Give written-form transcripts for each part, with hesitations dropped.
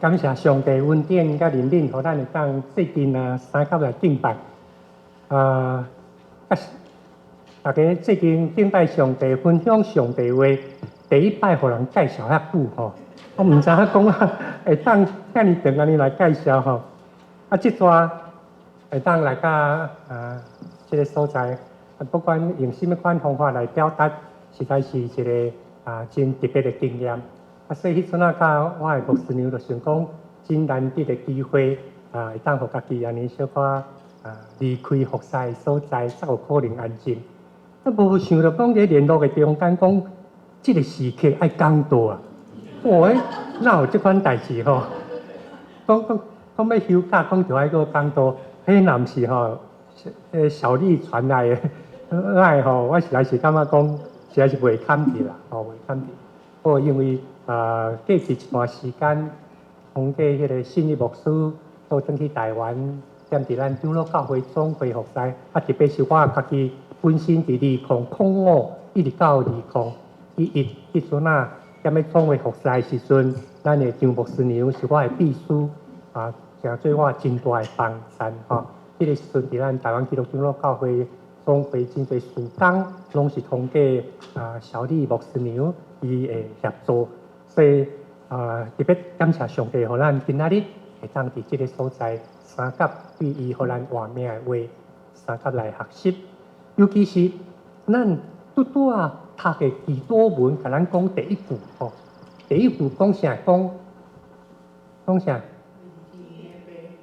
感謝上帝恩典佮憐憫，予咱會當最近啊三甲來敬拜。啊，大家最近敬拜上帝，分享上帝話，第一擺予人介紹遐久吼，我毋知影講啊，會當遮爾長按呢來介紹吼。啊，這逝會當來到啊這个所在，不管用啥物款方法來表達，實在是一个啊真特別的經驗。啊，所以彼陣仔佮我的牧師娘就想講，真難得的機會啊，會當予家己按呢小可啊離開服侍的所在，才有可能安靜。啊，無想著講佇聯絡的中間講，這个時刻愛講道啊！哇，哪有這款代誌吼？講講講欲休假，講就愛閣講道，彼若毋是吼，小麗傳來的，來吼，我實在是感覺講，實在是袂堪得啦，吼，袂堪得。不過因為啊，過去一段時間，通過彼个信義牧師倒轉去台灣，踮佇咱長老教會總會服侍，啊，特別是我家己本身佇2005一直到2011，彼陣啊，踮咧總會服侍的時陣，咱的張牧師娘是我的秘書，啊，成做我真大的幫贊吼。彼个時陣佇咱台灣基督長老教會總會真濟事工，攏是通過啊小麗牧師娘伊的協助。所以啊，特別感謝上帝，予咱今仔日會當佇這个所在相佮對伊予咱活命的話，相佮來學習。尤其是咱拄拄仔讀的祈禱文，共咱講第一句吼，第一句講啥？講講啥？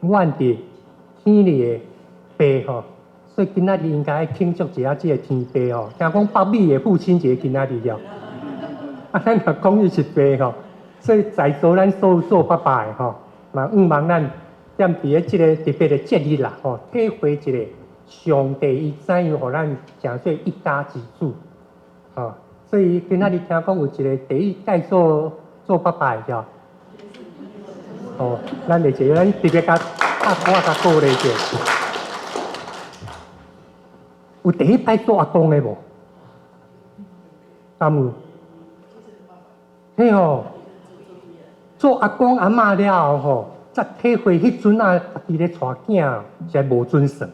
阮佇天裡的父吼，所以今仔日應該慶祝一下這个天父吼。聽講北美的父親節今仔日哦。啊，咱若講伊是爸吼，所以在座咱所有做爸爸的吼，嘛向望咱踮佇咧這个特別的節日啦吼，體會一下上帝伊怎樣予咱成做一家之主，吼。所以今仔日聽講有一个第一屆做做爸爸的對，吼，咱會一個咱特別共拍鼓仔共鼓勵者。有第一擺做阿公的無？敢有？嘿吼，做阿公阿嬤了後吼，才體會彼陣仔家己咧帶囝，實在無準算。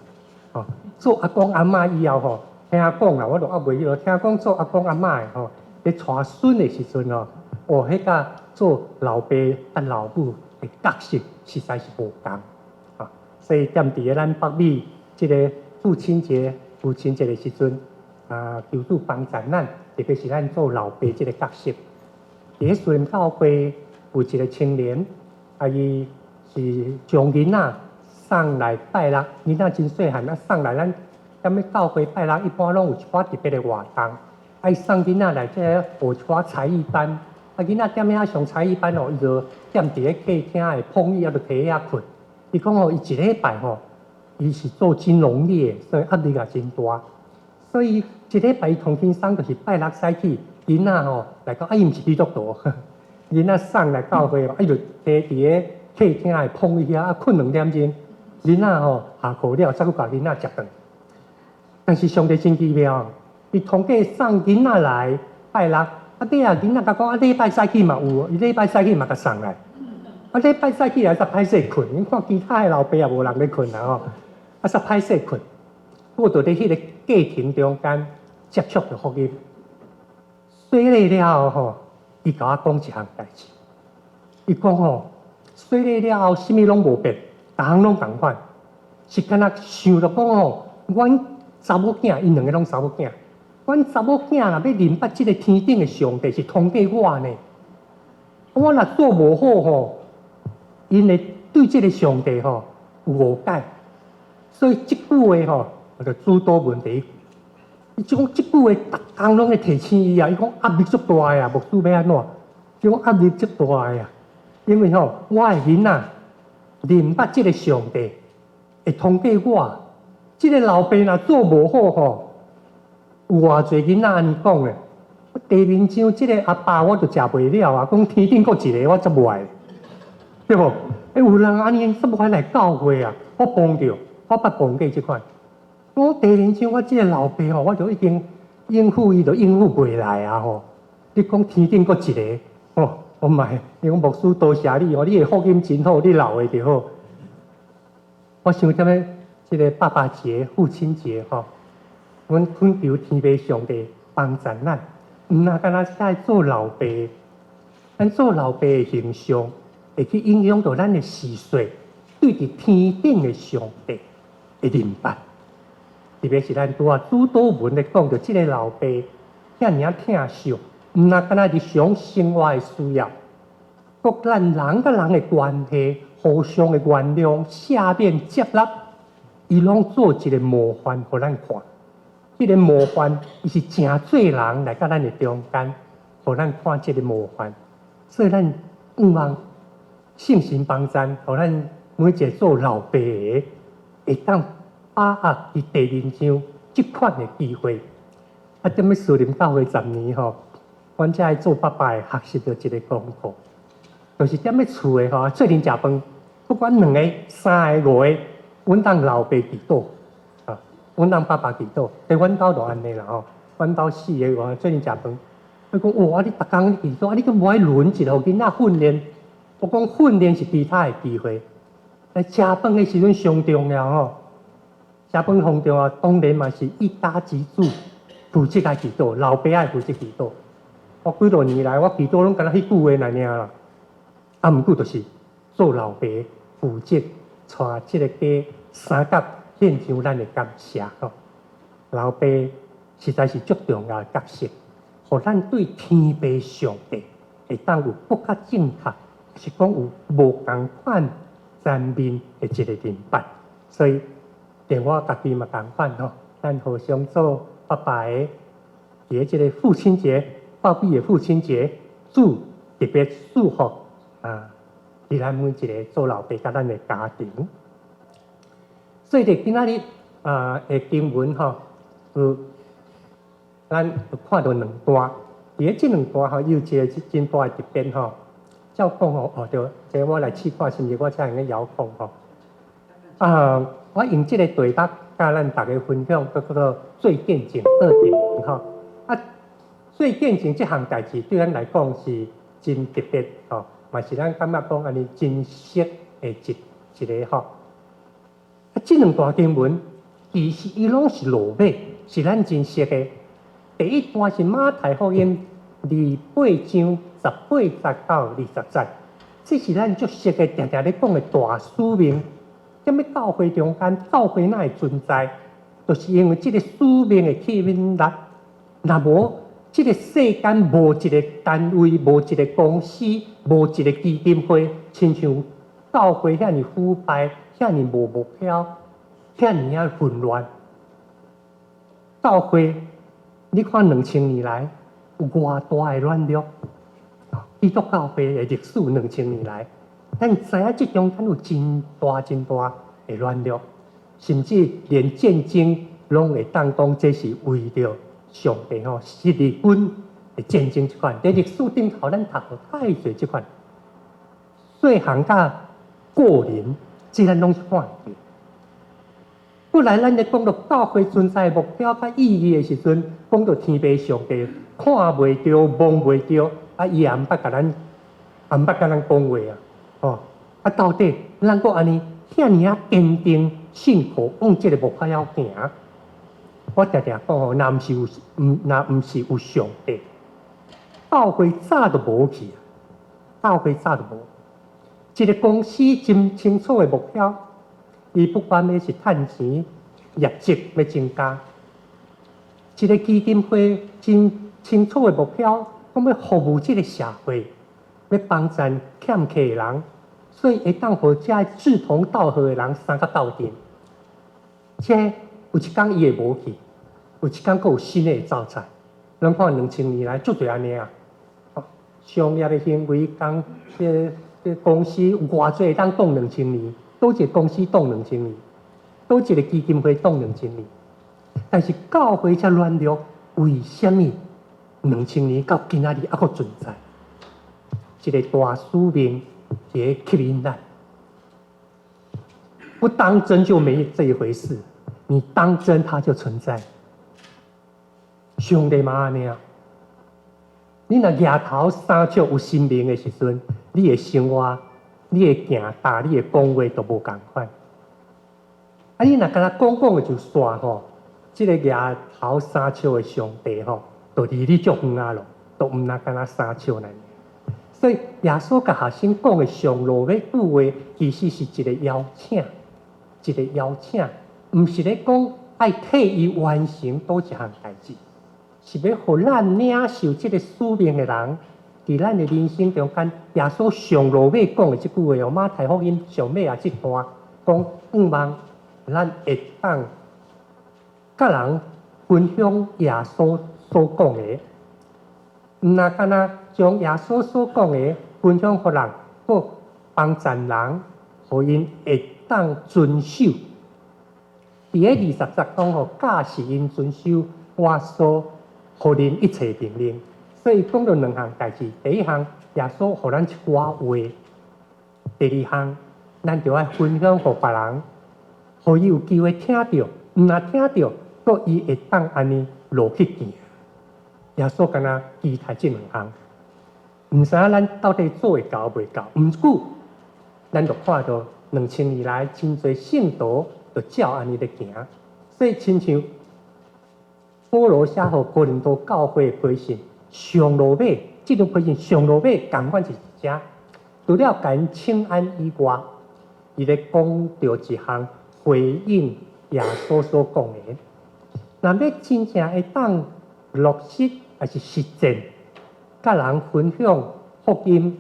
吼，做阿公阿嬤以後吼，聽講啦，我都猶未彼囉，聽講做阿公阿嬤的吼，咧帶孫的時陣吼，哦，彼佮做老爸佮老母的角色實在是無仝。啊，所以踮佇咧咱北美這个父親節、父親節的時陣，啊，求主幫助咱，特別是咱做老爸這个角色。佇咧樹林教會有一个青年，啊，伊是將囡仔送來拜六，囡仔真細漢，啊，送來咱踮咧教會拜六，一般攏有一寡特別的活動，啊，伊送囡仔來這學一寡才藝班，啊，囡仔踮遐上才藝班哦，伊就踮佇咧客廳的膨椅仔就佇遐睏。伊講哦，伊一禮拜吼，伊是做金融業的，所以壓力也真大，所以一禮拜伊通輕鬆就是拜六早起。囡仔吼來講，啊伊毋是基督徒，囡仔送來教會，啊伊就佇佇咧客廳的膨椅遐啊睏兩點鐘，囡仔吼下課了，才閣共囡仔接轉。但是上帝真奇妙，伊通過送囡仔來拜六，啊尾仔囡仔共講啊禮拜早起嘛有，伊禮拜早起嘛共送來，啊禮拜早起來煞歹勢睏，𪜶看其他的老爸也無人咧睏啦吼，啊煞歹勢睏，我就佇彼個過程中間接觸著福音。洗禮了後吼，伊共我講一項代誌。伊講吼，洗禮了後，啥物攏無變，逐項攏仝款，是敢若想著講吼，阮查某囝，𪜶兩个攏查某囝，阮查某囝若欲認捌這个天頂的上帝，是通過我呢。我若做無好吼，𪜶會對這个上帝吼有誤解，所以這句話吼，就主禱文第一句。伊就講這句話，逐工攏會提醒伊啊。伊講壓力足大的啊，牧師欲按怎？伊講壓力足大的啊，因為吼，我的囡仔認捌這个上帝，會通過我。這个老爸若做無好吼，有偌濟囡仔按呢講的。地面上這个阿爸我就食袂了啊，講天頂閣一个我才無愛，對無？欸，有人按呢煞無愛來教會啊，我碰著，我捌碰過這款。我地面上我這个老爸吼，我就已經應付伊，就應付袂來啊吼。你講天頂閣一个吼，我嘛，伊講牧師多謝你哦，你的福音真好，你留的就好。我想踮咧這个爸爸節、父親節吼，阮懇求天父上帝幫助咱，毋若干焦是愛做老爸，咱做老爸的形象，會去影響著咱的子孫對佇天頂的上帝的認捌。特別是咱拄仔主禱文咧講著這个老爸遐爾仔疼惜，毋若干焦日常生活的需要，閣咱人佮人的關係，互相的原諒、赦免、接納，伊攏做一个模範予咱看。這个模範，伊是誠濟人來到咱的中間，予咱看這个模範。所以咱向望聖神幫贊，予咱每一个做老爸的，會當把握佇第二章這款的機會。啊，踮咧士林教會10年吼，阮遮的做爸爸的學習著一个功課，就是踮咧厝的吼，做陣食飯，不管兩个、三个、五个，阮當老爸祈禱，啊，阮當爸爸祈禱。佇阮兜就按呢啦吼，阮兜四个我做陣食飯，伊講哇，你逐工咧祈禱，啊，你閣無愛輪一下，予囡仔訓練。我講訓練是其他的機會，但食飯的時陣上重要吼。食飯上重要，當然嘛是一家之主負責愛祈禱，老爸愛負責祈禱。我幾多年來，我祈禱攏干焦彼句話爾爾啦。啊，毋過就是做老爸負責帶這个家三甲獻上咱的感謝吼。老爸實在是足重要的角色，予咱對天父上帝會當有閣較正確，是講有無仝款層面的一个認捌。所以，連我家己嘛仝款吼，咱互相做爸爸的，佇這个父親節，報比的父親節，主特別祝福啊！佇咱每一个做老爸佮咱的家庭。所以佇今仔日啊的經文吼，有咱有看著兩段，佇咧這兩段吼，有一个真大的特別吼。照講吼，哦對，這我來試看，是毋是我才會用遙控吼？啊，我用這个題目佮咱逐家分享，閣叫做做見證2.0吼。啊，做見證這項代誌對咱來講是真特別吼，嘛是咱感覺講按呢真實的一一个吼。啊，這兩段經文其實伊攏是落尾，是咱真熟的。第一段是馬太福音28章18節到20節，這是咱足熟的，定定咧講的大使命。踮咧教會中間，教會哪會存在？就是因為這个使命的吸引力。若無這个世間無一个單位，無一个公司，無一个基金會，親像教會遐爾腐敗，遐爾無目標，遐爾仔混亂。教會，你看2000年來有偌大的軟弱？基督教會的歷史兩千年來，咱知影這中間有真大真大的軟弱，甚至連戰爭攏會當講這是為著上帝吼十字軍的戰爭這款，佇歷史頂頭，咱讀過太濟這款，細漢甲個人，這咱攏是看會著。本來咱咧講著教會存在的目標佮意義的時陣，講著天父上帝看袂著、摸袂著，啊，伊也毋捌共咱，也毋捌共咱講話啊，哦，啊，到底咱閣按呢遐爾仔堅定信靠往這个目標行？我定定講吼，若毋是有，毋若毋是有上帝，教會早就無去啊！教會早就無。一个公司真清楚的目標，伊不管欲是趁錢、業績欲增加；一个基金會真清楚的目標，講欲服務這个社會，欲幫助欠缺的人，所以會當予遮志同道合的人相佮鬥陣。這有一工伊會無去，有一工閣有新的會走出來。咱看2000年來足濟按呢啊！商業的行為，講這這公司有偌濟會當擋兩千年，佗一个公司擋兩千年，佗一个基金會擋兩千年。但是教會遮軟弱，為啥物2000年到今仔日猶閣存在？一个大使命佇咧吸引咱，不當真就沒這一回事，你當真，它就存在。上帝嘛按呢啊，你若額頭3尺有神明的時陣，你的生活、你的行動、你的講話都無仝款。啊，你若干焦講講的就煞吼，這個額頭三尺的上帝吼，就離你足遠啊囉，都毋若干焦三尺爾。所以耶穌共學生講的上落尾句話，其實是一個邀請，一個邀請，毋是咧講愛替伊完成佗一項代誌，是欲予咱領受這個使命的人，佇咱的人生中間，耶穌上落尾講的這句話哦，馬太福音上尾仔這段講，向望咱會當佮人分享耶穌所講的，毋若干焦將耶穌所講的分享予人，閣幫助人，予𪜶會當遵守。佇个20節講吼，教示𪜶遵守我所予恁一切命令。所以講著兩項代誌，第一項耶穌予咱一寡話，第二項咱著愛分享予別人，予伊有機會聽著，毋若聽著，閣伊會當按呢落去行。耶穌干焦期待這兩項，毋知影咱到底做會到袂到？毋過，咱就看著2000年來真濟聖徒就照按呢咧行，所以親像保羅寫予哥林多教會的批信，上落尾，這張批信上落尾仝款是遮，除了共𪜶請安以外，伊咧講著一項回應耶穌所講的。若欲真正會當落實，抑是實踐，佮人分享福音，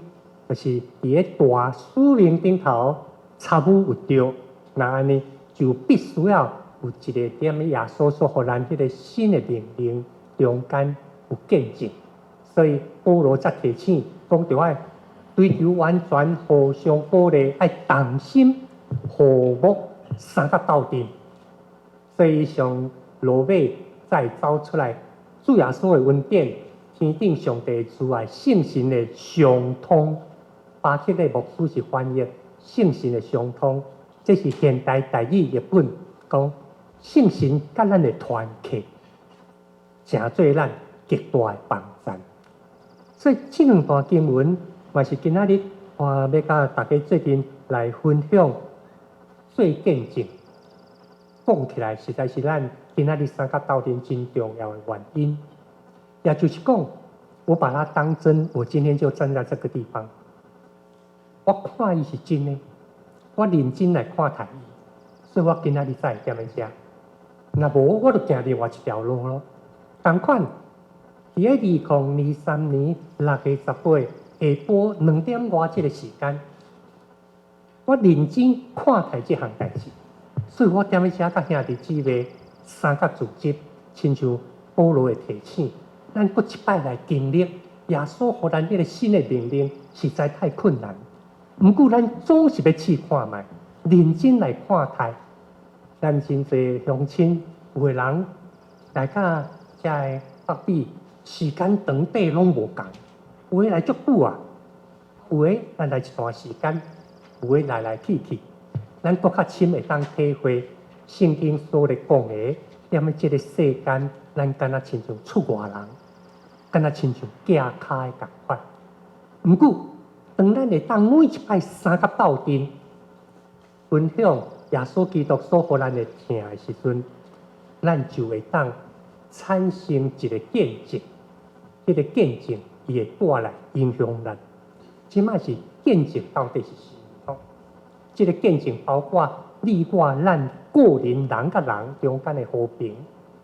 就是佇个大使命頂頭參與有著，若按呢就必須要有一個踮耶穌所予咱彼個新的命令中間有見證，所以保羅才提醒講著愛追求完全，互相鼓勵，愛同心和睦相佮鬥陣。所以上落尾再走出來，主耶穌的恩典，天頂上帝慈愛，聖神的相通。巴克禮牧師是翻譯聖神的相通，這是現代台語譯本講聖神佮咱的團契，成做咱極大的幫贊。所以這兩段經文，嘛是今仔日我欲佮大家做陣來分享做見證。講起來，實在是咱今仔日相佮鬥陣真重要的原因。也就是講，我把它當真，我今天就站在這個地方，我看伊是真的，我認真來看待伊，所以我今仔日才會踮咧遮。若無，我就行另外一條路囉。仝款，佇个2023年6月18下晡2點外這個時間，我認真看待這項代誌，所以我踮咧遮佮兄弟姊妹相佮組織，親像保羅的提醒，咱閣一擺來經歷耶穌予咱彼個新的命令，實在太困難。毋過咱總是欲試看覓，認真來看待。咱真濟鄉親有的人來到遮个北美，時間長短攏無仝，有的來足久啊，有的來來一段時間，有的來來去去。咱閣較深會當體會聖經所咧講的，踮咧這個世間，咱敢若親像出外人，敢若親像寄跤的仝款。毋過，當咱會當每一擺相佮鬥陣，分享耶穌基督所予咱的疼的時陣，咱就會當產生一個見證，彼個見證伊會帶來影響咱。這擺是見證到底是啥物？這個見證包括你我咱個人人佮人中間的和平，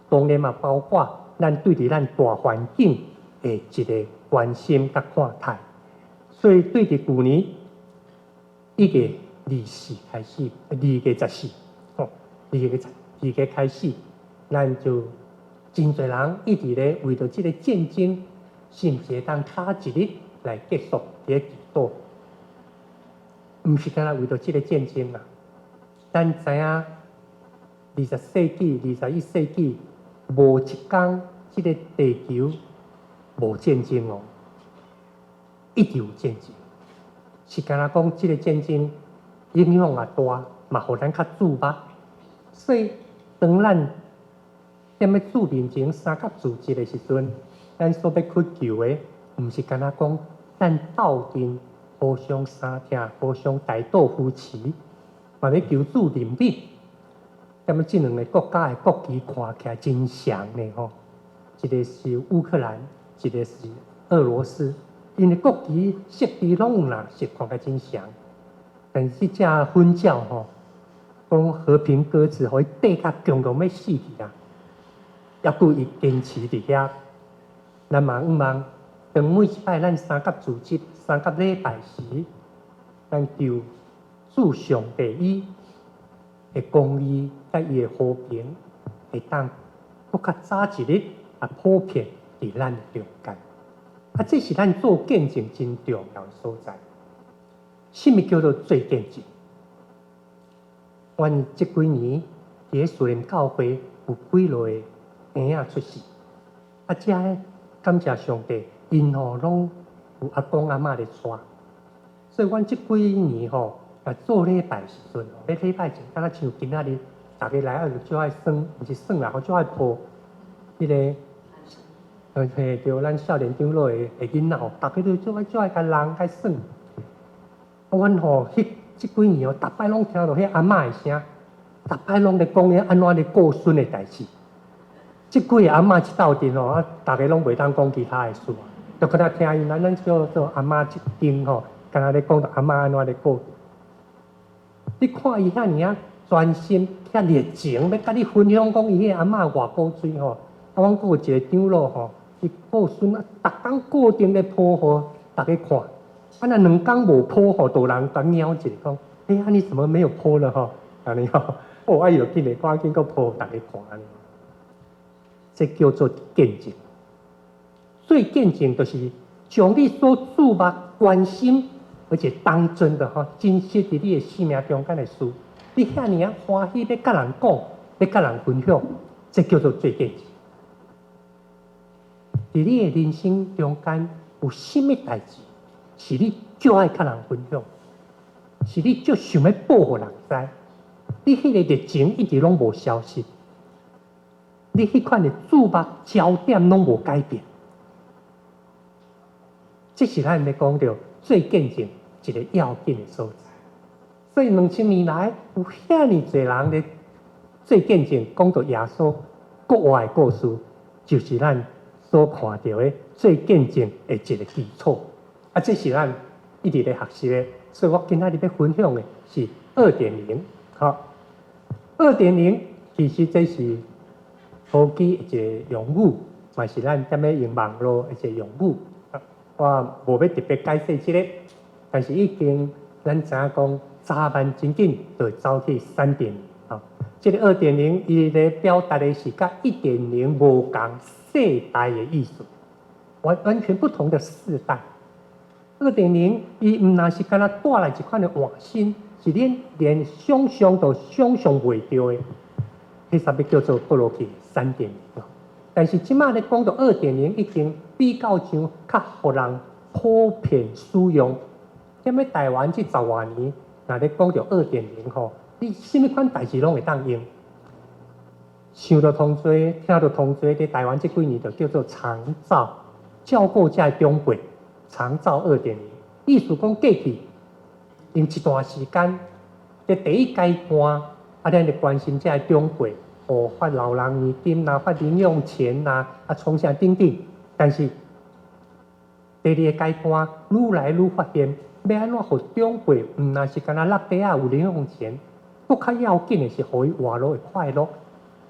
當然嘛包括咱對佇咱大環境的一個關心佮看待。所以對佇舊年1月24開始，2月14，吼，2月12開始，咱就真濟人一直咧為著這個戰爭，是毋是會當卡一日來結束佇咧祈禱？毋是干焦為著這個戰爭啊！咱知影20世紀、21世紀無一工這個地球無戰爭哦，一直有戰爭。是干焦講這個戰爭影響也大，嘛予咱較注目。所以當咱踮咧主面前相佮組織的時陣，咱所欲乞求的，毋是干焦講咱鬥陣互相相疼、互相代禱扶持，嘛欲求主憐憫。踮咧這兩个國家的國旗看起來真像呢吼，一个是烏克蘭，一个是俄羅斯，𪜶的國旗設計攏有藍色，看起來真像。但是這隻粉鳥吼，講和平鴿子，予伊綴甲強強欲死去啊！猶閣伊堅持佇遐。咱嘛向望，當每一擺咱三角主日、三角禮拜時，咱求主上帝伊的公義，佮伊的和平，會當閣較早一日啊普遍佇咱的中間。啊，這是咱做見證真重要的所在。啥物叫做做見證？阮這幾年佇咧樹林教會有幾落個嬰仔出世，啊，這个感謝上帝，𪜶吼攏有阿公阿嬤咧帶，所以阮這幾年吼，啊做禮拜時陣，欲禮拜前，敢若像今仔日，逐家來啊就足愛耍，毋是耍啦，吼足愛抱彼个，嘿，對，咱少年長老的囡仔吼，逐家都足愛共人共耍。啊，阮吼，彼這幾年哦，逐擺攏聽著彼阿嬤的聲，逐擺攏咧講彼按怎咧顧孫的代誌。這幾个阿嬤一鬥陣吼，啊，逐家攏袂當講其他的事，就敢若聽𪜶咱叫做阿嬤這間吼，敢若咧講著阿嬤按怎咧顧。你看伊遐爾仔專心、遐熱情，欲共你分享講伊彼个阿嬤偌古錐吼。啊，阮閣有一个長老吼，伊顧孫啊，逐工固定咧 po 予逐家看。啊，若兩工無 po 予，就有人共𞵢一下講，欸，啊你怎麼沒有 po 了吼？按呢吼，哦，啊伊就緊來趕緊閣 po 予逐家看按呢。這叫做見證。做見證就是將你所注目、關心，而且當真的吼，真實佇你的生命中間的事，你遐爾仔歡喜欲共人講，欲共人分享，這叫做做見證。佇你的人生中間有啥物代誌，是你足愛共人分享，是你足想欲報予人知，你彼个熱情一直攏無消失，你彼款的注目焦點攏無改變。這是咱咧講著做見證一个要緊的所在。所以2000年來有遐爾濟人咧做見證，講著耶穌復活的故事，就是咱所看著的做見證的一个基礎。啊，這是咱一直咧學習的。所以我今仔日欲分享的是二點零。好，二點零其實這是科技的一個用語，嘛是咱踮咧用網路的一個用語。我無欲特別解釋這个，但是已經咱知影講，早晚真緊就會走去三點零。啊，這个二點零伊咧表達的是佮一點零無仝世代的意思，完完全不同的世代。二點零伊毋但是干焦帶來一款的換新，是恁連想象都想象袂著的，彼啥物叫做過落去三點零。但是這馬咧講著二點零已經比較上較予人普遍使用。踮咧台灣這十外年，若咧講著二點零吼，你啥物款代誌攏會當用。想著通濟，聽著通濟，佇台灣這幾年就叫做長照，照顧這長輩，長照二點零，意思講過去用一段時間，佇第一階段，啊，咱就關心這个長輩，哦，發老人年金啦，發零用錢啦，啊，創啥等等。但是第二个階段，愈來愈發現，欲按怎予長輩，毋但是干焦落袋仔有零用錢，閣較要緊的是，予伊活落會快樂，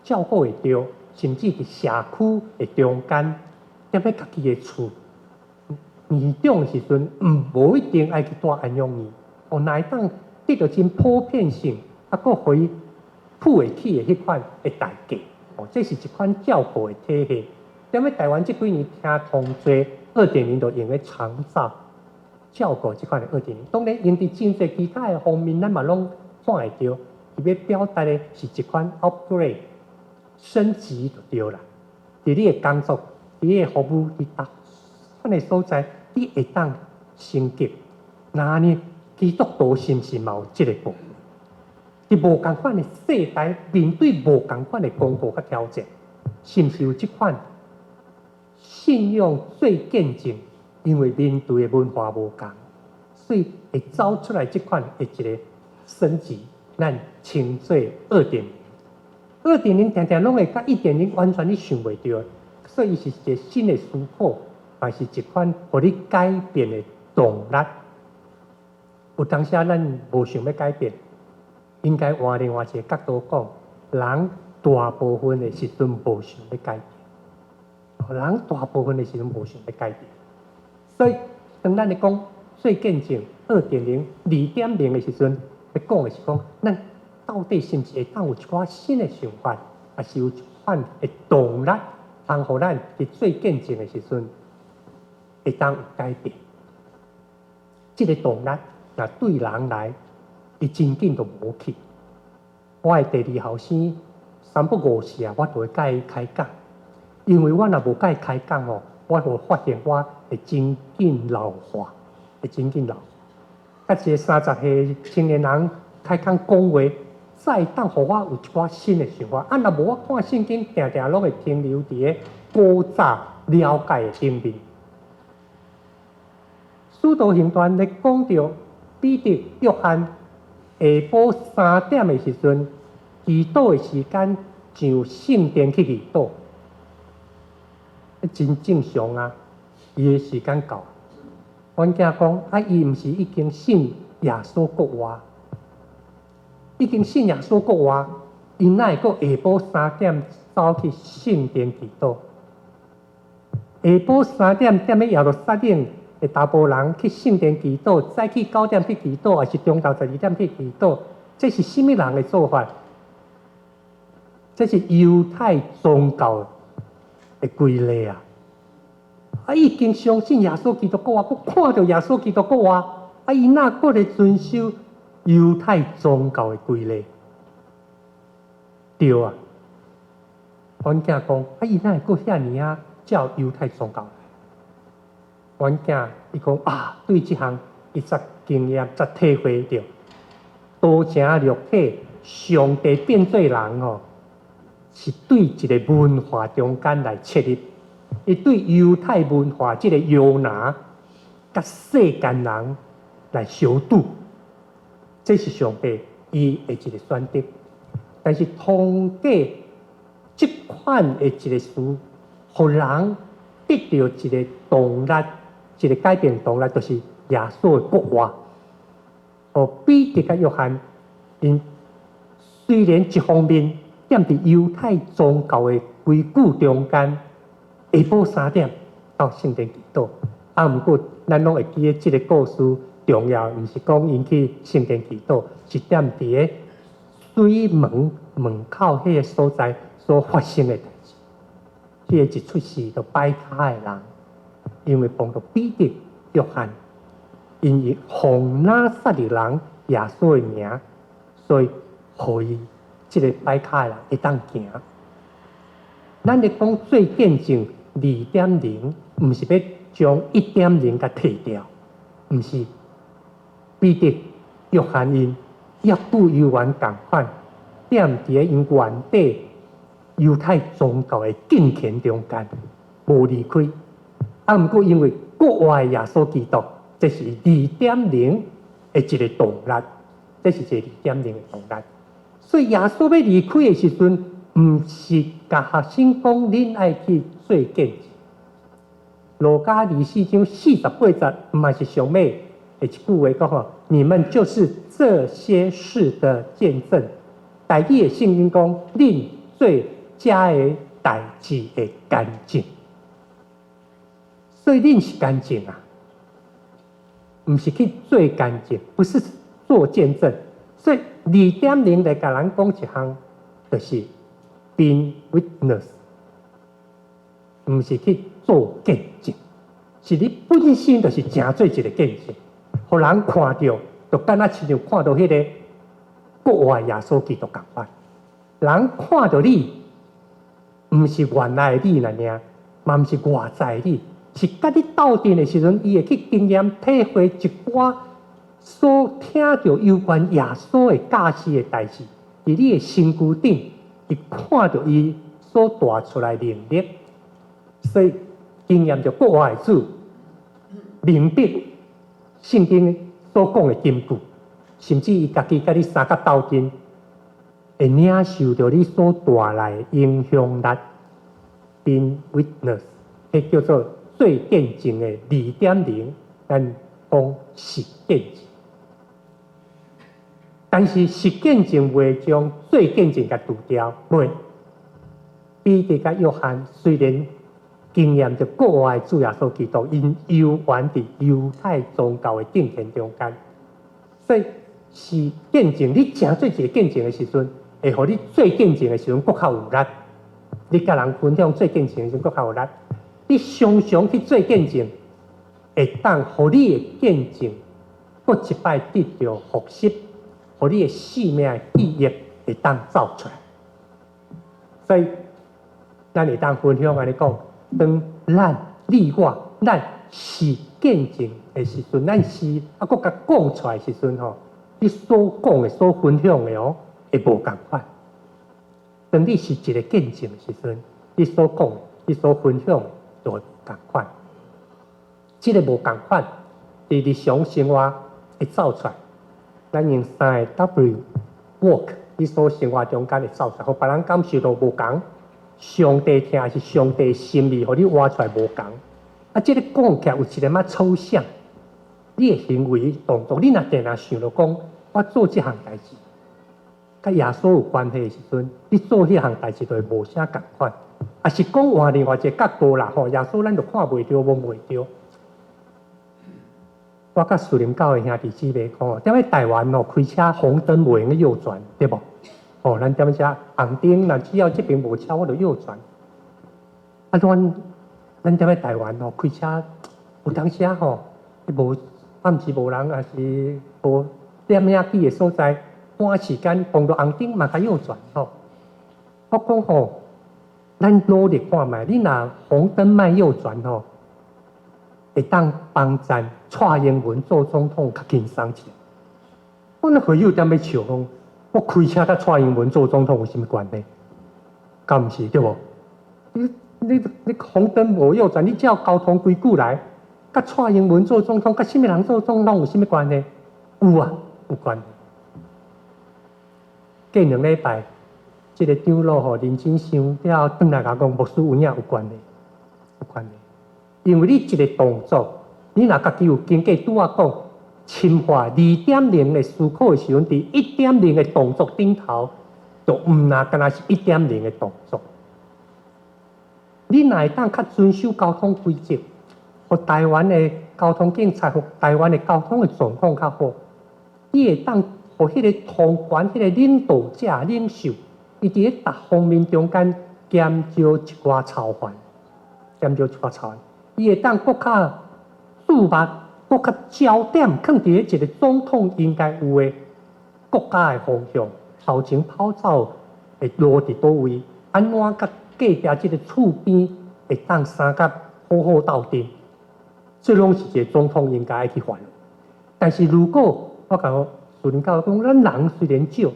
照顧會著，甚至佇社區的中間，踮咧家己的厝，年長的時陣，毋無一定愛去蹛安養院，哦，若會當得著真普遍性，啊，閣予伊付會起的彼款的代價，哦，這是一款照顧的體系。踮咧台灣這幾年聽通濟二點零，就用咧長照照顧這款的二點零。當然，用佇真濟其他的方面，咱嘛攏看會著。伊欲表達的是一款 upgrade 升級就對啦。佇你的工作，佇你的服務，佇逐款的所在，你會當升級。那呢，基督徒是毋是嘛有這个部分？佇無仝款的世代面對無仝款的功課佮挑戰，是毋是有這款信仰做見證因為面對的文化無仝，所以會走出來這款的一個升級，咱稱做二點零。二點零定定攏會佮1.0完全你想袂著，所以伊是一個新的思考，嘛是一款予你改變的動力。有當時咱無想欲改變，應該換另外一個角度講，人大部分的時陣無想欲改變，人大部分的時陣無想欲改變。所以當咱咧講做見證二點零、2.0的時陣，咧講的是講，咱到底是毋是會當有一寡新的想法，抑是有一款的動力，通予咱佇做見證的時陣，會當有改變。這個動力，若對人來，伊真緊就無去。我的第二後生三不五時啊，我就會共伊開講，因為我若無共伊開講哦，我會發現我會真緊老化，會真緊老。佮一個30歲青年人開講講話，才會當予我有一寡新的想法。啊，若無我看聖經，定定攏會停留佇個古早了解的頂面。使徒行傳咧講著彼得、約翰下晡3點的時陣，祈禱的時間上聖殿去祈禱，真正常啊！伊的時間到。阮囝講啊，伊毋是已經信耶穌復活，已經信耶穌復活，伊哪會閣下晡三點走去聖殿祈禱？下晡三點踮咧耶路撒冷的查埔人去聖殿祈禱，早起9點去祈禱，抑是中晝12點去祈禱？這是啥物人的做法？這是猶太宗教的規例啊！啊，已經相信耶穌基督復活，閣看著耶穌基督復活，啊，伊哪閣咧遵守猶太宗教的規例？對啊，阮囝講，啊，伊哪會閣遐爾仔照猶太宗教？阮囝伊講啊，對這項伊才經驗，才體會著，道成肉體，上帝變做人吼，是對一個文化中間來切入，伊對猶太文化這個約拿，佮世間人來相拄，這是上帝伊的一個選擇。但是通過這款的一個事，予人得著一個動力，一個改變動力，就是耶穌的復活。哦，彼得佮約翰，𪜶雖然一方面踮佇猶太宗教的規矩中間，下晡三點到聖殿祈禱，啊，毋過咱攏會記得這個故事重要，毋是講𪜶去聖殿祈禱，是踮佇个水門門口彼個所在所發生的代誌。彼個一出世就跛跤的人，因為碰著彼得、約翰，因為奉拿撒勒人耶穌的名，所以予伊這個跛跤的人會當行。咱咧講做見證2.0，毋是欲將1.0共剔掉，毋是。彼得、約翰𪜶猶猶原仝款，踮佇个𪜶原底猶太宗教的敬虔中間，無離開。啊，毋過因為復活的耶穌基督，這是二點零的一個動力，這是一個二點零的動力。所以耶穌欲離開的時陣，毋是共學生講恁愛去做見證。路加24章48節，嘛是上尾的一句話講吼，你們就是這些事的見證。台語的聖經講，恁做這个代誌的見證。所以恁是見證啊，毋是去做見證，不是做見證。所以2.0來共人講一項，就是 being witness，毋是去做見證，是你本身就是成做一個見證，予人看著，就敢若親像看著彼個復活耶穌基督仝款。人看著你，毋是原來的你爾爾，嘛毋是外在的你，是佮你鬥陣的時陣，伊會去經驗體會一寡所聽著有關耶穌的教示的代誌，佇你的身軀頂，伊看著伊所帶出來能力，所以經驗著復活的主，明白聖經所講的金句，甚至伊家己佮你相佮鬥陣，會領受著你所帶來的影響力。Being witness，彼叫做做見證的2.0，咱講實見證。但是實見證袂將做見證共除掉，袂。彼得佮約翰雖然經驗著國外主耶穌基督，𪜶猶原佇猶太宗教的敬虔中間，所以是見證。你成做一个見證的時陣，會予你做見證的時陣閣較有力。你佮人分享做見證的時陣閣較有力。你常常去做見證，會當予你的見證閣一擺得著復習，予你的生命的記憶會當走出來。所以，咱會當分享按呢講，當咱你我咱是見證的時陣，咱是啊，閣共講出來的時陣吼，你所講的、所分享的哦，會無仝款。當你是一个見證的時陣，你所講、你所分享的就會無仝款。這个無仝款，佇日常生活會走出來。咱用三个 W walk，你所生活中間會走出來，予別人感受到無仝。上帝疼是上帝心意，予你活出來無仝。啊，這个講起來有一點仔抽象。你的行為動作，你若定定想著講，我做這項代誌，佮耶穌有關係的時陣，你做彼項代誌就會無啥仝款。啊是講換另外一个角度啦，吼，耶穌咱就看袂著、摸袂著。我佮樹林教會兄弟姊妹講，踮咧台灣哦，開車紅燈袂用得右轉，對無？哦，咱踮遮紅燈，若只要這邊無車，我就右轉。啊，咱踮咧台灣哦，開車有當時吼，無暗時無人，抑是無點影機的所在，趕時間碰著紅燈嘛，共右轉吼。我講吼，咱努力看覓，你若紅燈莫右轉吼，會當幫贊蔡英文做總統較輕鬆一點。我那會友踮咧笑講，我開車佮蔡英文做總統有啥物關係？敢毋是對無？你紅燈無右轉，你照交通規矩來，佮蔡英文做總統，佮啥物人做總統有啥物關係？有啊，有關係。過2禮拜，這个長老吼認真想了後，轉來共我講，牧師有影有關係，有關係。因為你一个動作，你若家己有經過拄仔講深化2.0的思考的時陣，佇1.0的動作頂頭，就毋若敢若是一點零的動作。你若會當較遵守交通規則，予台灣的交通警察，予台灣的交通的狀況較好，你會當予彼个統管、彼个領導者、領袖，伊佇咧逐方面中間減少一寡操煩，減少一寡操煩。伊會當閣較注目、閣較焦點，囥佇咧一个總統應該有的國家的方向，頭前跑走的路佇佗位，按怎佮隔壁這个厝邊會當相佮好好鬥陣，這攏是一个總統應該愛去煩。但是如果我共樹林教講，咱人雖然少，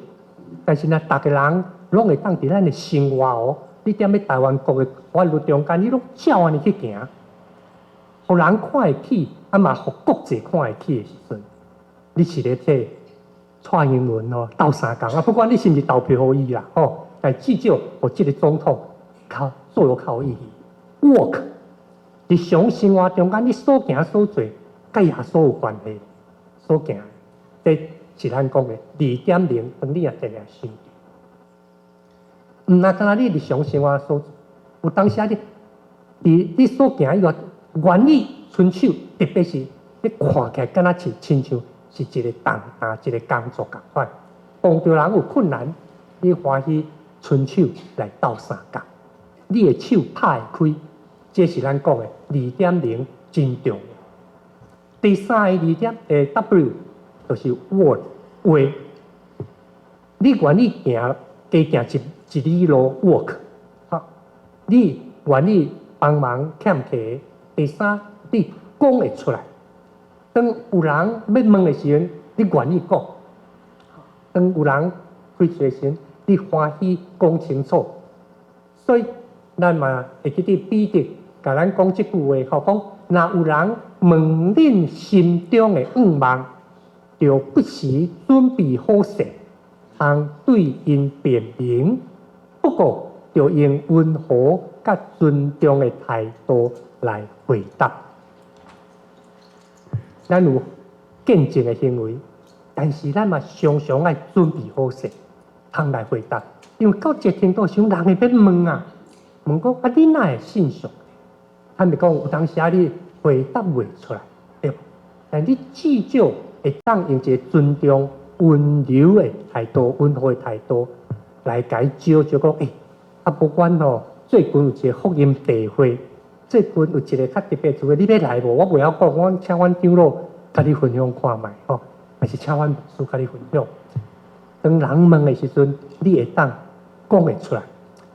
但是若逐个人攏會當佇咱的生活哦，你踮咧台灣國的法律中間，你攏照按呢去行，予人看會起，啊嘛予國際看會起的時陣，你是咧替蔡英文哦鬥相共啊！不管你是毋是投票予伊啦，吼，但至少予這个總統較做得較有意義。Walk 日常生活中間，你所行所做，佮耶穌有關係，所行，這是咱講的2.0，當你也定定想著，毋若干焦你日常生活所做，有當時啊，你佇你所行以外，願意伸手，特別是你看起來敢若是親像是一个重擔、一个工作仝款，碰著人有困難，你歡喜伸手來鬥相共，你的手拍會開，這是咱講的二點零真重要。第三个二點W 就是 word 話，你願意行加行一里路 walk，好，你願意幫忙欠提。第三，你講會出來。當有人欲問的時陣，你願意講；當有人開喙的時陣，你歡喜講清楚。所以，咱嘛會記得彼得共咱講這句話，吼，講若有人問恁心中的願望，著不時準備好勢，通對𪜶辯明。不過，著用溫和佮尊重的態度來回答。咱有見證的行為，但是咱嘛常常愛準備好勢，通來回答。因為到一個程度上，人會欲問啊，問講啊，你哪會信上帝？坦白講，有當時啊，你回答袂出來，對無？但你至少會當用一個尊重、溫柔的態度、溫和的態度來共伊招就講，欸，啊，不管吼，最近有一個福音大會，最近有一個較特別聚會，你欲來無？我袂曉講，我請阮長老共你分享看覓吼，還是請阮牧師共你分享。當人問的時陣，你會當講會出來。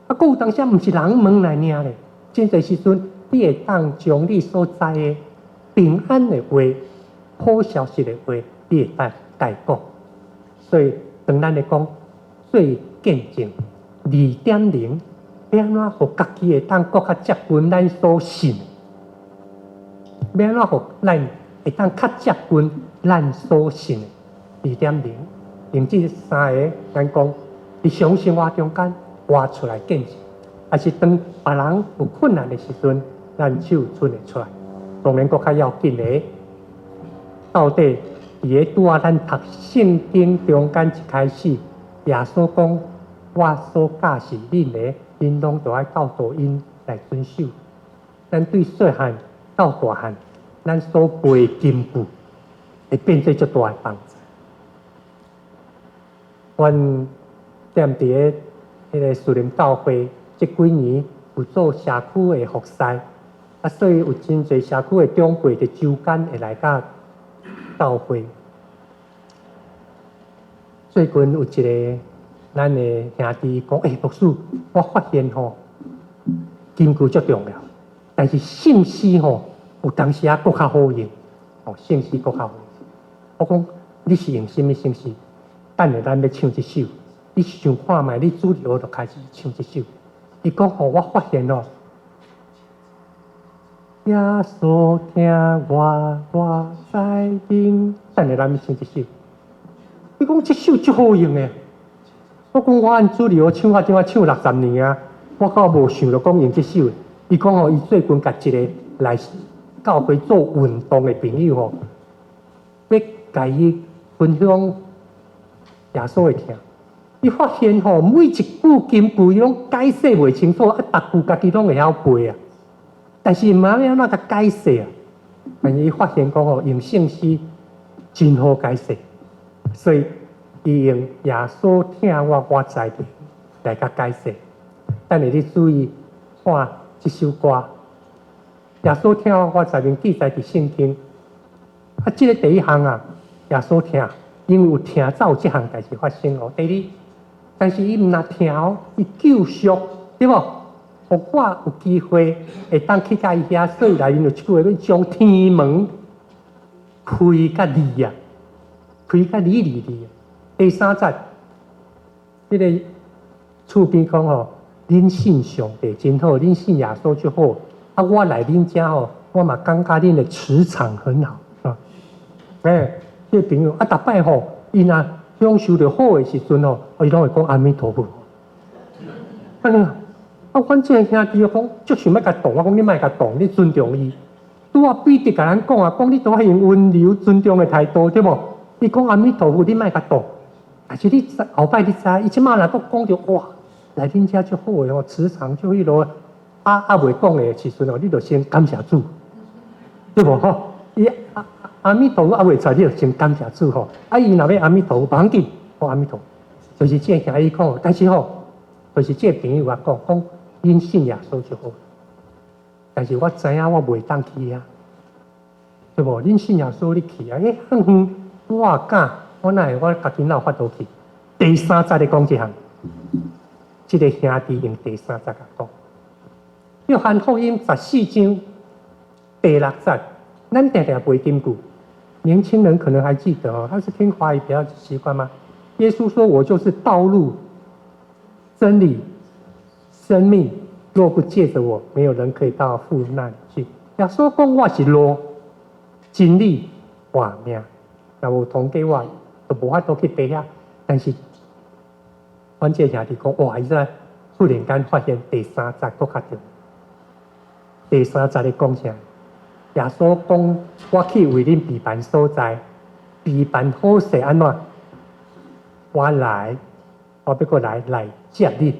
啊，閣有當時毋是人問來爾咧，真濟時陣你會當將你所知的平安的話、好消息的話，你會當共伊講。所以，當咱咧講做見證2.0，欲按怎予家己會當閣較接近咱所信？欲按怎予咱會當較接近咱所信的2.0？用這三个，咱講日常生活中間活出來見證，還是當別人有困難的時陣，咱手伸會出來。當然，閣較要緊的，到底佇咧拄仔咱讀聖經中間一開始，耶穌講：我所教示恁的，恁攏著愛教導𪜶來遵守。咱對細漢到大漢，咱所背的金句，會變做足大的幫助。阮踮佇咧彼个樹林教會，這幾年有做社區的服侍，啊，所以有真濟社區的長輩佇週間會來佮教會。最近有一个咱的兄弟講：欸，牧師，我發現吼，金句足重要，但是聖詩吼有當時啊閣較好用，哦，聖詩閣較好用。我講你是用啥物聖詩？等下咱欲唱這首，你想看覓？你主日學就開始唱這首。伊講吼，我發現哦，耶穌疼我，我知明。等下咱欲唱這首。伊講這首足好用的。我講我按主日學唱啊，這馬唱60年啊，我閣無想著講用這首。伊講吼，伊最近共一个來教會做運動的朋友吼，欲共伊分享耶穌的疼。伊發現吼，每一句金句伊攏解釋袂清楚，啊，逐句家己攏會曉背啊，但是毋知欲按怎共解釋啊。但是伊發現講吼，用聖詩真好解釋，所以伊用耶穌疼我，我知明來共解釋。等下你注意看這首歌，耶穌疼我，我知明記載佇聖經。啊，這个第一項啊，耶穌疼，因為有疼才有這項代誌發生哦。第二，但是伊毋若疼哦，伊救贖，對無？予我有機會會當去共伊遐，所以內面有一句話，欲將天門開佮利啊，開佮利利利。第三節，彼个厝邊講吼，恁信上帝真好，恁信耶穌就好。啊，我來恁遮吼，我嘛感覺恁的磁場很好啊。欸，這个朋友啊，逐擺吼，伊若享受著好的時陣吼，伊攏會講阿彌陀佛。按呢，啊，阮這个兄弟講，足想欲共擋，我講你莫共擋，你尊重伊。拄仔彼得共咱講啊，講你都愛用溫柔尊重的態度，對無？伊講阿彌陀佛，你莫共擋。但是你後擺你知，伊這馬若閣講著哇，來恁遮足好的吼，磁場足彼落，啊啊袂講的時陣哦，你就先感謝主，對無吼？伊阿阿彌陀佛猶袂出來，你就先感謝主吼。啊，伊若欲阿彌陀佛，無要緊，講阿彌陀佛，就是這个兄弟講，但是吼，就是這个朋友啊講，講恁信耶穌就好。但是我知影我袂當去啊，對無？恁信耶穌你去啊？欸，遠遠我也敢，我哪會我家己哪有法度去？第三節咧講這項，這个兄弟用第三節共講。約翰福音14章第六節，咱定定背金句，年輕人可能還記得哦，他是聽華語比較習慣嗎？耶穌說：“我就是道路、真理、生命，若不借著我，沒有人可以到父那裡去。”耶穌講我是路，真理活命。若無通過我，就無法度去爸遐。但是，阮這個兄弟講，哇！伊這忽然間發現第三節閣較重要。第三節咧講啥？耶穌講：我去為恁備辦所在，備辦好勢按怎？我來，我欲閣來來接恁。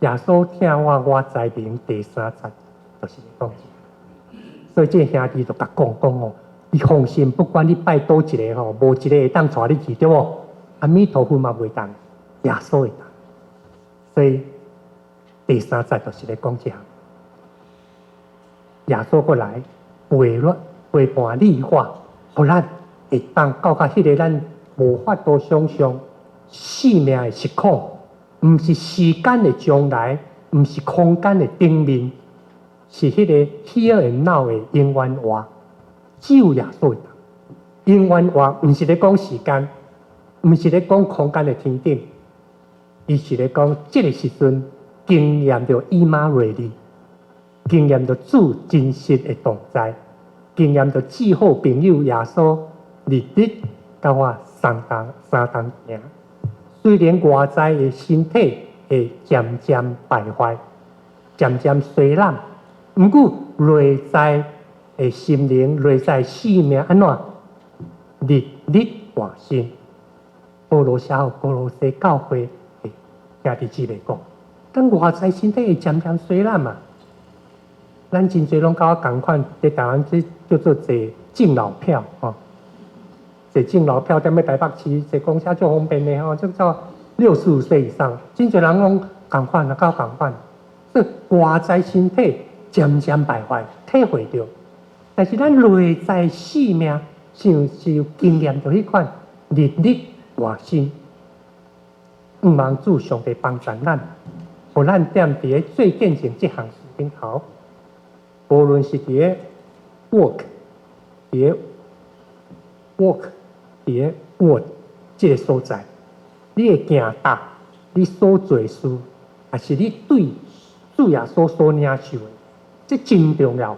耶穌疼我，我知明第三節就是講這。所以這個兄弟就共講講哦，你放心，不管你拜佗一个吼，無一个會當帶你去，對無？阿彌陀佛嘛袂當，耶穌會當。所以第三節就是咧講這項。耶穌閣來陪伴陪伴你我，予咱會當到較彼个咱無法度想象生命的時空，毋是時間的將來，毋是空間的頂面，是彼個 here and now 的永遠活，只有耶穌會當。永遠活，毋是咧講時間，毋是咧講空間的天頂，伊是咧講這个時陣經驗著以馬內利，經驗著主真實的同在，經驗著至好朋友耶穌日日佮我相同相同行。雖然外在的身體會漸漸敗壞，漸漸衰老，毋過內在的心靈、內在生命按怎日日換新。保羅寫予歌羅西教會的兄弟姊妹講，當外在身體會漸漸衰老嘛，咱真濟攏佮我仝款，佇台灣這叫做坐敬老票吼，坐敬老票踮咧台北市坐公車足方便的吼，這叫65歲以上，真濟人攏仝款啊，佮我仝款。這外在身體漸漸敗壞，體會著，但是咱內在生命像是有經驗著彼款日日換新。向望主上帝幫助咱，予咱踮佇咧做見證這項事頂頭，無論是佇咧 work，佇咧 walk，佇咧 word 這个所在，你的行踏，你所做事，抑是你對主耶穌所領受的，這真重要。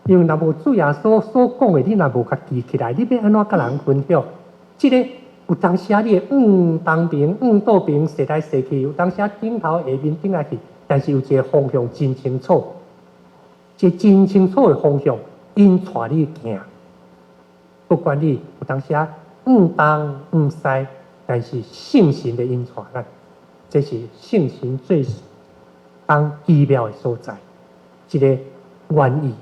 因為若無主耶穌所講的，你若無共記起來，你欲按怎佮人分享？這个有當時啊，你會往東邊、往倒邊，踅來踅去；有當時啊，頂頭下面頂來去。但是有一个方向真清楚，一个真清楚的方向，引帶你行。不管你有當時啊往東往西，但是聖神的引帶咱，這是聖神最當奇妙的所在。一个願意，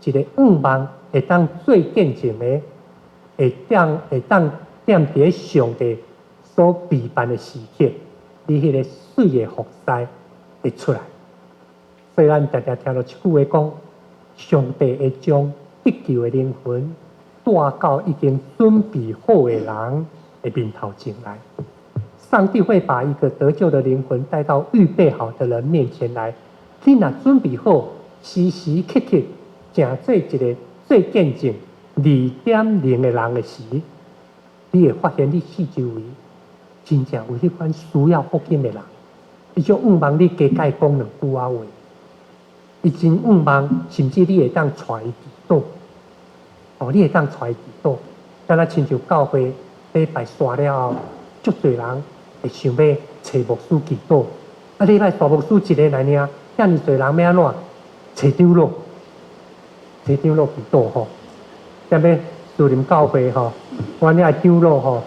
一个向望，會當做見證的，會當踮佇咧上帝所備辦的時刻，你彼个媠的服侍會出來。所以咱常常聽著一句話講：上帝會將得救的靈魂帶到已經準備好的人的面頭前來。上帝會把一個得救的靈魂帶到預備好的人面前來。你若準備好，時時刻刻成做一个做見證2.0的人的時，你會發現你四周圍真正有彼款需要福音的人，伊就向望你加共伊講兩句仔話，伊真向望，甚至你會當帶伊祈禱，哦，你會當帶伊祈禱，敢若親像教會禮拜煞了後，足濟人會想欲揣牧師祈禱，啊，禮拜煞牧師一个來爾，遐爾濟人欲按怎？揣長老，揣長老祈禱吼，踮咧士林教會吼，阮遐長老吼，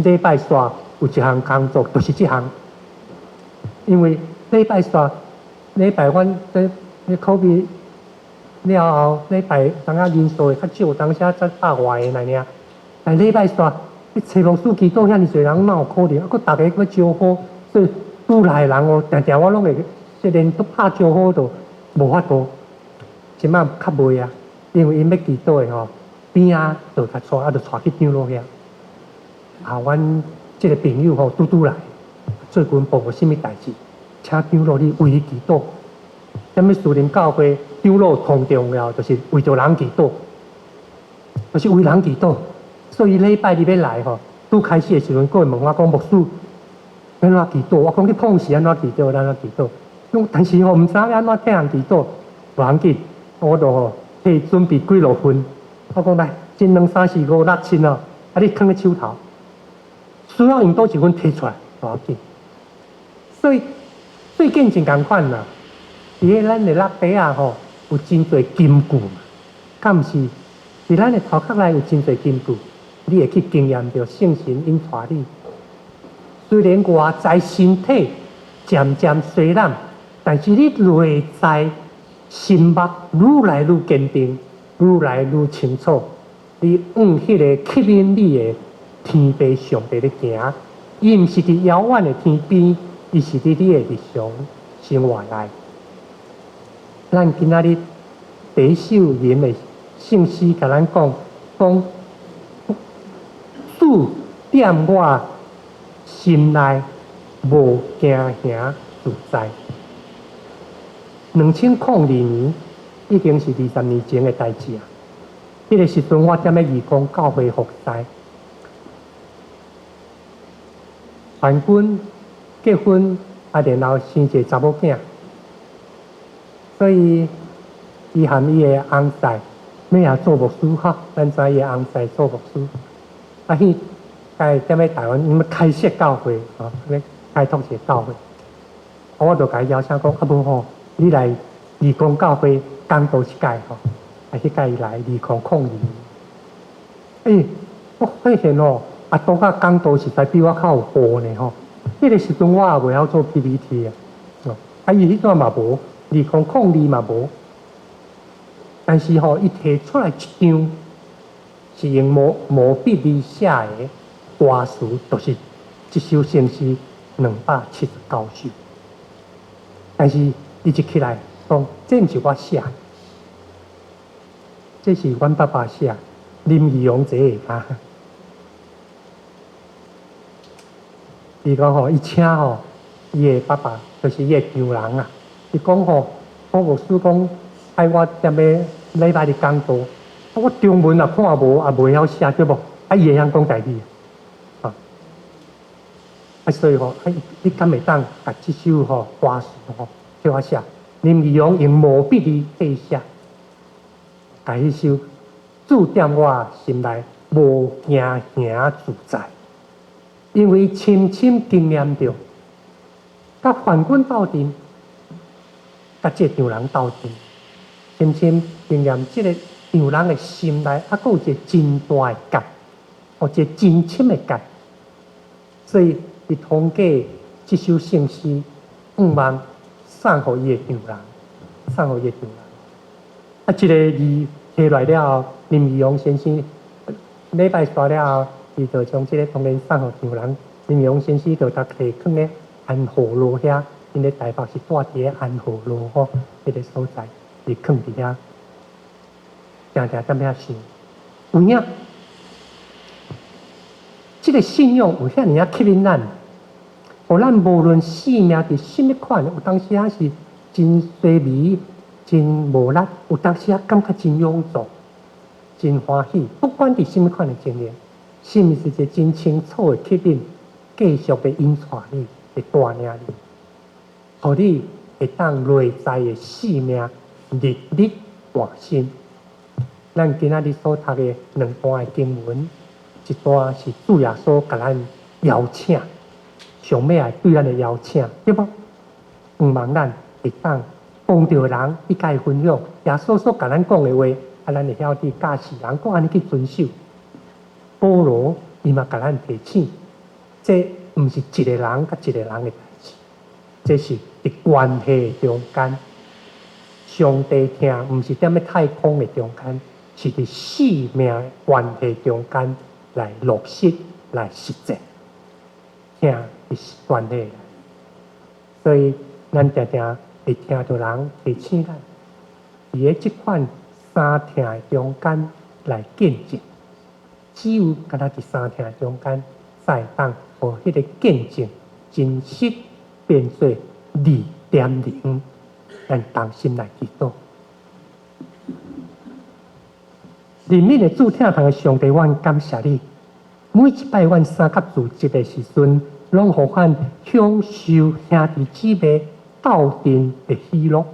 禮拜煞有一項工作，就是這項，因為禮拜煞禮拜阮這咧 COVID 了後，禮拜當下人數會較少，當時才百外个爾爾。但禮拜煞，你揣牧師祈禱遐爾濟人，哪有可能？啊，閣逐个閣招呼，所以拄來的人哦，定定我攏會，這連都拍招呼都無法度。這擺較袂啊，因為𪜶欲祈禱的吼，邊仔就共帶，啊，就帶去長老遐。啊，阮這个朋友吼，拄拄來，最近碰著啥物代誌，請長老你為伊祈禱。啥物士林教會長老上重要，就是為著人祈禱，就是為人祈禱。所以禮拜日欲來吼，拄開始的時陣，閣會問我講牧師，欲按怎祈禱？我講你碰時按怎祈禱，按怎祈禱。但是吼，毋知影欲按怎替人祈禱，無要緊，我就吼替準備幾摞份，我講來，一兩三四五六七哦，啊你囥佇手頭，需要用佗一份提出來，無要緊。所以最近真仝款啦，佇咧咱的肋底仔吼，有真濟金句嘛，敢毋是？佇咱的頭殼內有真濟金句，你會去經驗著聖神引帶你。雖然外在身體漸漸衰老，但是你內在心目愈來愈堅定，愈來愈清楚。你往彼个吸引你的天父上帝咧行，伊毋是佇遙遠的天邊，伊是佇你的日常生活內。咱今仔日第一首吟的聖詩，共咱講，講主踮我心內無驚嚇自在。2002年已經是20年前的代誌啊！彼个時陣我踮咧義工教會服侍，傳軍結婚啊，然後生一個查某囝，所以伊和伊的翁婿欲來做牧師哈，咱知伊的翁婿做牧師，啊，彼該踮咧台灣，𪜶欲開設教會，吼，欲開拓一個教會，啊，我就共伊邀請講，啊無吼，你來義工教會講道一屆吼，啊，彼屆伊來2002年，欸，我發現哦，阿多仔講道實在比我較有報呢吼。彼个時陣我也袂曉做 PPT 啊，哦，啊伊彼陣嘛無，2002嘛無，但是吼，伊提出來一張是用毛筆字寫的歌詞，就是這首聖詩279首。但是伊一起來講，這毋是我寫，這是阮爸爸寫，林義雄這個啊。伊講吼，伊請吼，伊的爸爸就是伊的丈人啊。伊講吼，我牧師講愛我踮咧禮拜日講道，啊我中文也看無，也袂曉寫對無？啊伊會曉講台語啊。啊所以吼，啊你敢會當共這首吼歌詞吼替我寫？林義雄用毛筆字替寫，共彼首主踮我心內無驚嚇自在。因為深深經驗著，佮范軍鬥陣，佮這個丈人鬥陣，深深經驗這個丈人的心內，猶閣有一個真大的結，或一個真深的結。所以，伊通過這首聖詩，向望送予伊的丈人，送予伊的丈人。啊，這個字提來了後，林義雄先生禮拜煞了後，伊就將這個當然送予丈人。林義雄先生就共提囥咧安和路遐，𪜶咧台北是住佇咧安和路吼，彼個所在，伊囥佇遐，定定踮遐想。有影，這個信仰有遐爾仔吸引咱，予咱無論生命佇啥物款，有當時仔是真低微、真無力，有當時仔感覺真勇壯、真歡喜。不管佇啥物款的情形，是毋是一個真清楚的吸引，繼續的引帶你，會帶領你，予你會當內在的生命日日換新。咱今仔日所讀的兩段的經文，一段是主耶穌共咱邀請，上尾來對咱的邀請，對無？向望咱會當碰著人去共伊分享耶穌所共咱講的話，啊，咱會曉得教示人，閣按呢去遵守。保羅伊嘛共咱提醒，這毋是一個人佮一個人的代誌，這是佇關係中間，上帝疼毋是踮咧太空的中間，是佇生命關係中間來落實、來實踐，疼是關係。所以咱定定會聽著人提醒咱，佇咧這款三疼的中間來見證。只有敢若佇三疼中間，才會當予彼个見證真實變做2.0。咱同心來祈禱。憐憫的主，疼痛的上帝，阮感謝你。每一擺阮三及組織的時陣，攏予阮享受兄弟姊妹鬥陣的喜樂。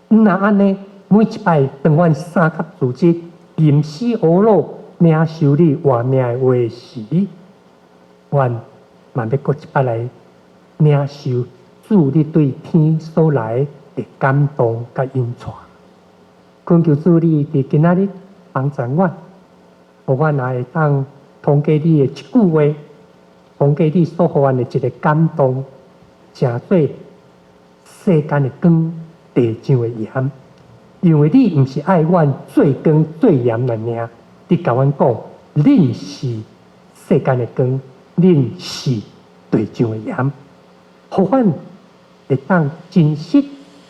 毋若按呢，每一擺當阮三及組織，認死懊惱，領受你活命的話時，阮嘛欲閣一擺來領受主你對天所來的感動佮引帶。懇求主你佇今仔日幫助阮，予阮也會當通過你的一句話，通過你所予阮的一个感動，成做世間的光，地上的鹽。因為你毋是愛阮做光做鹽爾爾，你共阮講，恁是世間的光，恁是地上的鹽，予阮會當真實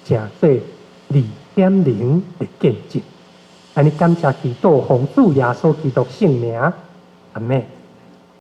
成做2.0的見證。按呢感謝祈禱，奉主耶穌基督聖名，阿們。